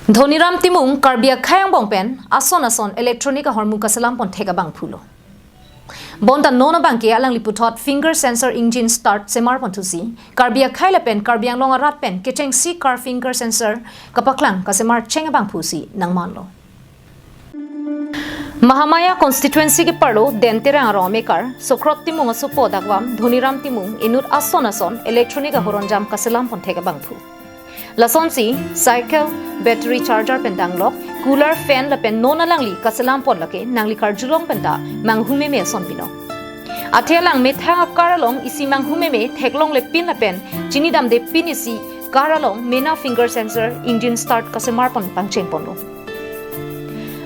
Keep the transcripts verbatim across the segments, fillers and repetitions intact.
Dhoniram Timung Karbi akhei angbong pen ason ason electronic ahormu kaselam pon thek abangphu lo. Bonta non abangke alangli puthot finger sensor engine start semar pon thusi, Karbi akhei lapen Karbi Anglong arat pen kechengsi car finger sensor kapaklang kasemar cheng abangphu si nangmanlo. Mahamaya constituency keparlo Denterang arong amekar Sokrot Timung asopo adakvam Dhoniram Timung inut ason ason electronic ahoronjam kaselam pon thek abangphu. Lasonsi cycle, battery charger pen danglok, cooler, fan lapen non alangli kaselam pon lake nangli karjulong penta manghumeme ason pino. Athe alang methang akar along isi manghumeme theklongle pin lapen chinidamde pin isi car along mena finger sensor engine start kasemar pon pangcheng ponlo.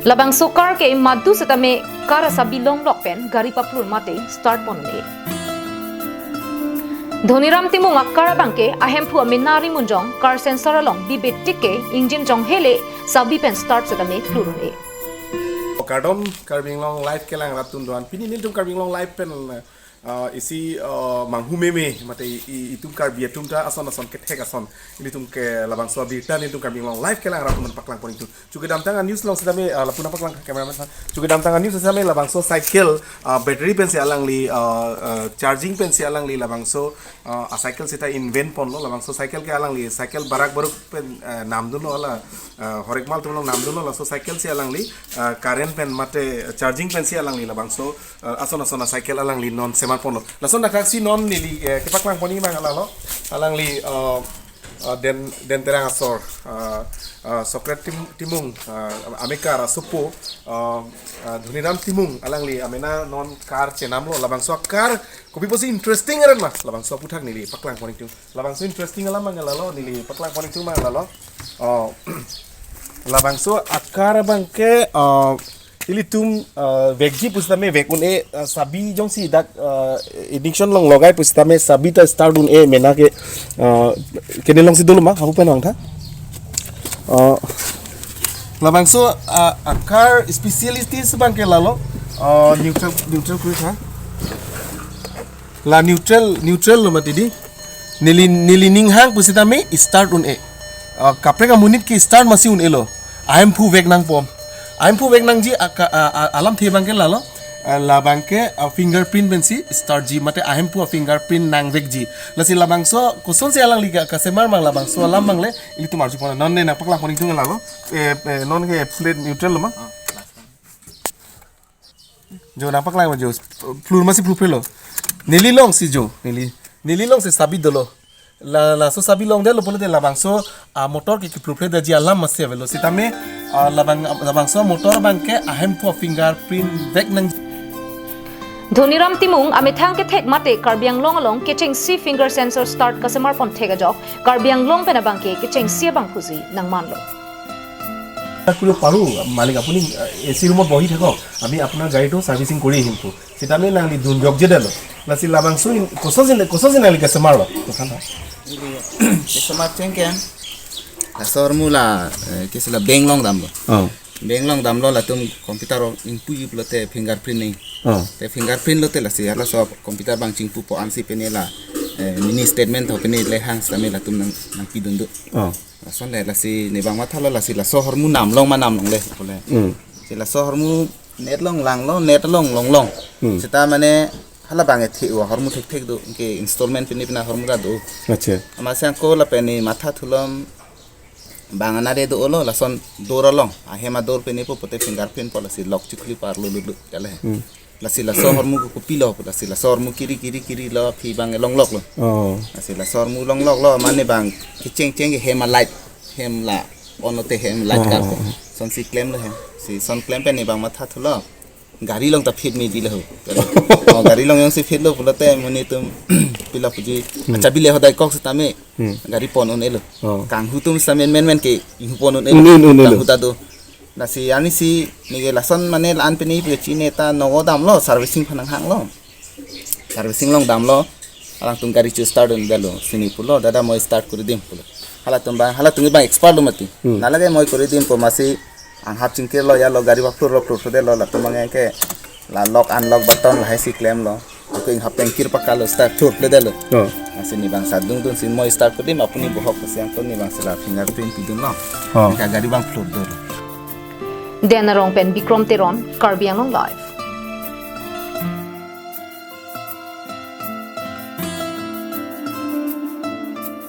Labangso car ke madu setame car asabi longlok pen gari paplur mate start pon un-e. Dhoniram Timung akar abangke ahemphu amena rimunjong car sensor along bibe tik ke engine jonghele sabi pen start setame plur un-e. Kardom Karbi Anglong Live kelang rat atum doan. Pini nelitum Karbi Anglong Live pen uh, isi uh, manghumeme mate i- i- itum Karbi atum ta ason ason kethek ason. Nelitum ke labangso abirta nelitum Karbi Anglong Live kelang rat atum paklang pon itum. Chukedamtang a-news along setame uh, lapu nangpaklang cameraman ha. Chukedamtang a-news setame labangso cycle uh, battery pensi alangli uh, uh, charging pensi alangli labangso uh, a-cycle seta invent ponlo, labangso cycle ke alangli cycle barak baruk pen uh, namdunlo ala uh, horekmal atum along namdunlo, laso cycle si alangli uh, current pen mate charging pensi alangli labangso uh, ason ason a-cycle alangli non semar ponlo. Lason dakak si non neli uh, kepaklang pon imang alalo. Alangli uh, uh, Den Denterang asor uh, uh, Sokrot Tim, Timung uh, amekar asopo uh, uh, Dhoniram Timung alangli amena non car chenamlo, labangso car kopi pusi interesting aren ma, labangso aputhak neli paklang pon itum. Labangso interesting alam abang lalo neli paklang pon itum abang lalo. Oh, labangso a-car abangke uh, ilitum uh, vekji pusitame vek un-e uh, sabi jongsi dak uh, ignition along logai pusitame sabi ta start un-e mena ke uh, kene alongsi dolo ma hapu pen vangtha. Uh, labangso uh, a-car specialities abangke lalo uh, neutral neutral kuri tha. La neutral neutral lo mati di. Neli neli ninghang pusitame start un-e. Uh, kaprek amonit ke start masi un-elo. Ahemphu vek nangpom. Ahemphu vek nangji aka- a- a- alamthe abangke lalo. Uh, labangke uh, fingerprint pensi start ji mate ahemphu a-fingerprint nangvekji. Lasi labangso kosonsi alangli ka- kasemar mang labangso alam mangle ilitum arju pon non ne nangpaklang pon itum lalo. Eh, eh, non ke plate neutral lo ma. Jo nangpaklang jo plur masi plur phelo. Neli alongsi jo neli neli alongsi sabi dolo. La laso sabi longdetlo pulote labangso a-motor ke kiplur phedetji alam masi avelo. Sitame ah, labang labangso motor abangke ahemphu a-fingerprint vek nang. Dhoniram Timung amethang kethek mate Karbi Anglong along kechengsi finger sensor start kasemar pon thek ajok Karbi Anglong pen abangke kechengsi abangphu si nangmanlo. কৰিব পাৰোঁ, মালিক আপুনি এ চি ৰুমত বহি থাকক, আমি আপোনাৰ গাড়ীটো ছাৰ্ভিচিং কৰি আহিম তো। Sitame nangli dun jokje detlo. Lasi labangso in kososi kososi nangli kesemar lo. Kosan tha. Kesemar chengkeng. Laso ahormu la eh, kisi la bank along damlo. Oh. Bank along damlo latum computer ingpuji pulote fingerprint nang. Oh. Te fingerprint lote lasi halaso computer abang chingpupo ansi pene la eh, mini statement tho pene le hang sitame latum nang nangpidun do. Oh. Lason le lasi ne bang mathalo lasi laso ahormu namlong ma namlongle pule. Hmm. Si laso ahormu net along langlo, net along longlong. Hmm. Seta mane hala bang ethi ahormu thekthek do ke installment pini pina ahormu ra do. Acha. Amatsi ako lapen ne matha thulom bang anare dolo lason door along. Ahem a-door pini po pote fingerprint po lasi lock chikli parlo lulu kale. Hmm. Lasi laso ahormu ko kopilo, lasi laso ahormu kiri kiri kiri lo aphi bang elongloklo. Oh. Lasi laso ahormu longloklo mane bang kecheng cheng ke hem a-light, hem la on lote hem light Oh, kar ko. Oh, oh. Sonsi klemlo hem. Si son klem pen ne bang matha thulo. Gari along ta phit me dilo. Oh, gari along jongsi phitlo pulote monit atum pila puji. Hmm. Acha bile hodai kok sitame. Hmm. Gari pon un-elo. Oh. Kanghu atum sitame men men ke inghu pon un-elo. Un-, un-, un-elo. Kanghu ta do. Lasi arnisi neke lason mane la-an pini pu chine ta nogo damlo servicing aphan nanghanglo. Servicing along damlo. Alangtum gari chu start un detlo. Sini pulo, "Dada, moi start kuri dim," pulo. Halatum bang, halatum bang expert lo mati. Hmm. Nalage moi kuri dim pu amatsi anghap chingkirlo ya lo gari bak plur lo plur lo latum bang ke la lock unlock button lahai si klemlo. Ako ing hapeng kir pakalo start tour ple dalo. Oh. Lasi ne bang sadung dun sin mo start kodim apuni bohok kasiang to ne bang sela fingerprint pidun lo. Oh. Ka gari bang floor dolo. Dena Rongpi pen Bikrom Teron, Karbi Anglong Live.